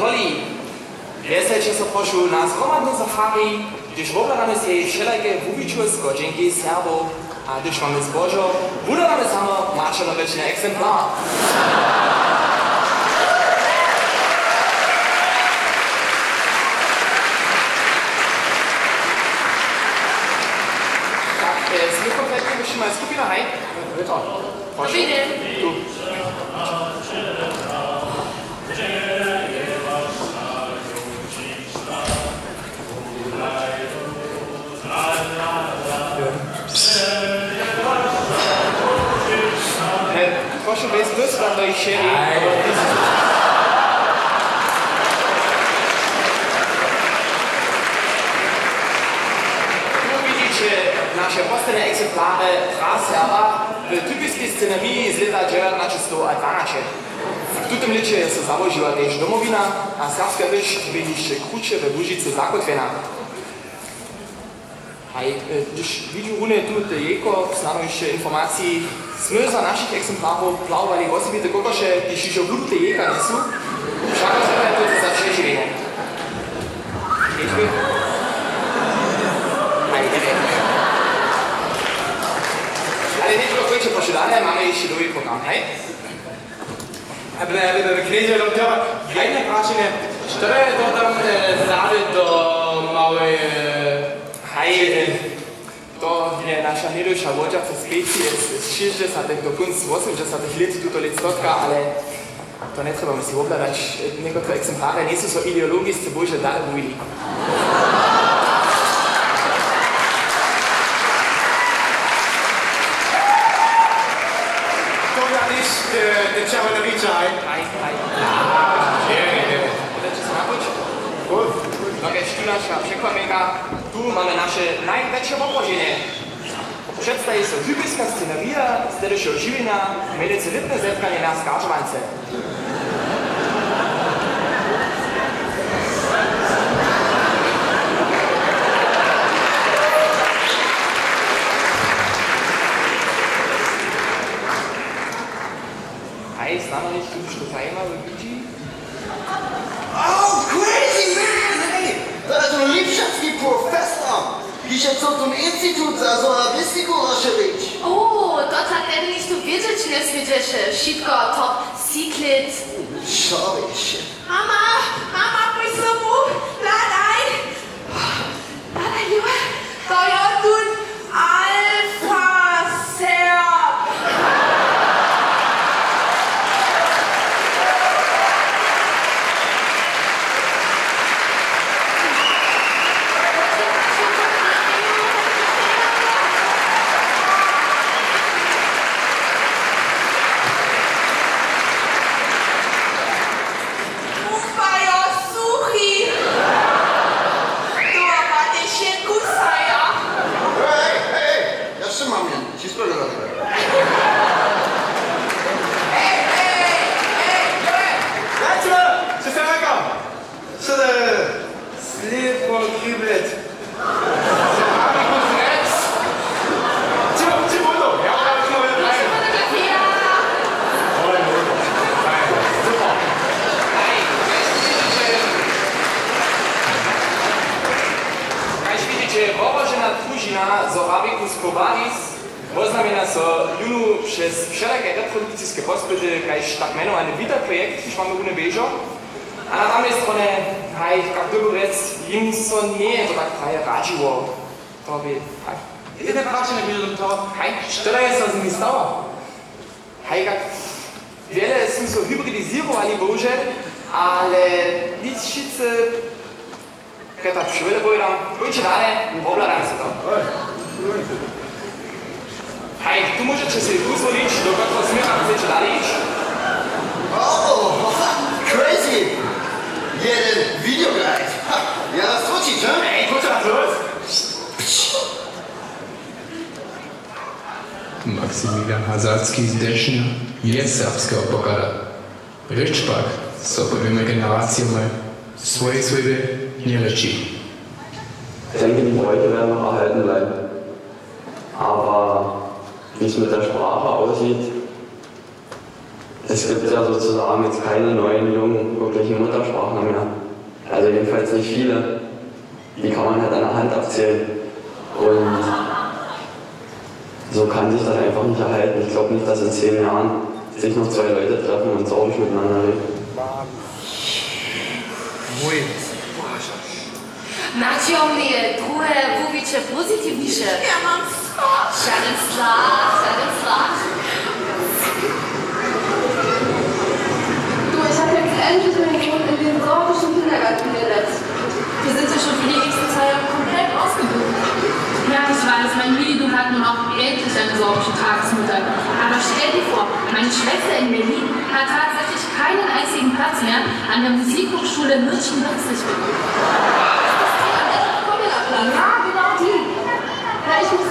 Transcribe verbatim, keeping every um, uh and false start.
Holi, wjestajće so prošu na zhromadny safari, hdyž wobhladamy sej wšelake wuwiću z hodźenki Serbow. A hdyž mamy zbožo, wudawamy samo maćerno rěčny eksemplar. Tak, e, smy kompletnje, musimy skupina, haj? Dobrý den. Tu. Prošu, bez dosłan do jich šeri. Tu widźiće naše posledne eksemplary Praserba w typiskej sceneriji z lěta dźewjatnaće stow dwanaće. W tutym lěće je so załožiła tež Domowina a serbska rěč bě hišće kruće we Łužicy zakótwjena. Haj, e, hdyž widźu runje tu te jejko, snano hišće informaciji, smy za našich eksemplarow plahowali wosebite kokoše, kiž hižo budu te jejka njesu, wšako zhromadnje to za přežiwjenje. Jejčby. Haj, jdeme. Ale nětko, kójče pošudane, mamy hišće dołhi program, haj? Knježe, jedne prašenje, što je to tam, e, zady do małej, e, haj, e, to je naša hnydowša łodźa, co specije z šěsćdźesatych do kónc wosomdźesatych lět tuto lětstotka, ale to njetrjebamy sej wobhladać. Někotre eksemplary njejsu so ideologisce bože dale wuwili. To ja tež, e, te čerwjene rića, haj? Haj, haj. Je, je. Budźeće so napoć? Cool. Dokelž tu naša překwapjenka, tu mamy naše najwjetše wobłoženje. Předstaji so typiska scenerija z tehdyšeho žiwjenja, mjenujcy lětne zetkanje na skaržowance. Haj, znamo něchtó, hdyž to zajimawe widźi? Oh, crazy man! Hej, to je to lipšacki profesor, kiž je co tón institut za sorabistiku rozšěrić. O, to tak tehdy něchtó wědźeć njesmědźeše. Wšitko top secret. Sorry, shit. Mama, mama, pój sobu, hladaj. Hladaj, jo, to jo tón Alfa Serb. Kupajo suchi! To ma tež je kusaja. Hej, hej, hej, ja sam mam jen, či sprawdźa. Hej, hej, hej, hej! Dajcie! Přestańka! Co to je? Slěpo kriblec. Cicho, cicho, cicho, ja, ja, ja, ja. Kaž widźeće, wohrožena družina Sorabicus covalis woznamjenja so jónu přez wšelake reprodukciske pospyty, kaž tak mjenowany Vita projekt, kiž mamy runje běžo. A na tamnej stronje, haj, kak dyrbju rjec, jim so njeje to tak praje radźiło. To bě, haj. Jedne prašenje běžo do toho, haj, što da je so z nimi stało? Haj, kak, wjele su so hybridizěrowali, bohužel, ale nic wšitcy. Kaj tak wšele powědam, pójće dale, wobhladamy so to. Haj, tu móžeće sej wuzwolić, do kotraho směra chceće dale hić. Oh, crazy! Jeden video guide! Ha, ja nas tłočić, ha? Ej, kótr, plus! Maximilian Hazarski z Dešnja je serbskeho pochoda. Rěč pak, zo powěmy generacijomaj swojej swójbje njereći. Ich denke, die Bräuche werden noch erhalten bleiben. Aber wie es mit der Sprache aussieht, Es gibt ja sozusagen jetzt keine neuen jungen, wirklichen Muttersprachler mehr. Also jedenfalls nicht viele. Die kann man halt an der Hand abzählen. Und so kann sich das einfach nicht erhalten. Ich glaube nicht, dass in zehn Jahren sich noch zwei Leute treffen und Sorbisch miteinander reden. Najwjomneje druhe wuwiće pozitiwniše. Ja mam strach. Žadyn strach, žadyn strach. Du, ich hab jetzt endlich meinen Sohn in den sorbischen Kindergarten gesetzt. Wir sind ja schon für die nächsten zwei Jahre komplett ausgebucht. Ja, ich weiß, mein Mili, du hast nun auch endlich eine sorbische Tagesmutter. Aber stell dir vor, meine Schwester in Berlin hat tatsächlich keinen einzigen Platz mehr an der Musikhochschule München-Würzburg. Ja, genau die. Ja, ich muss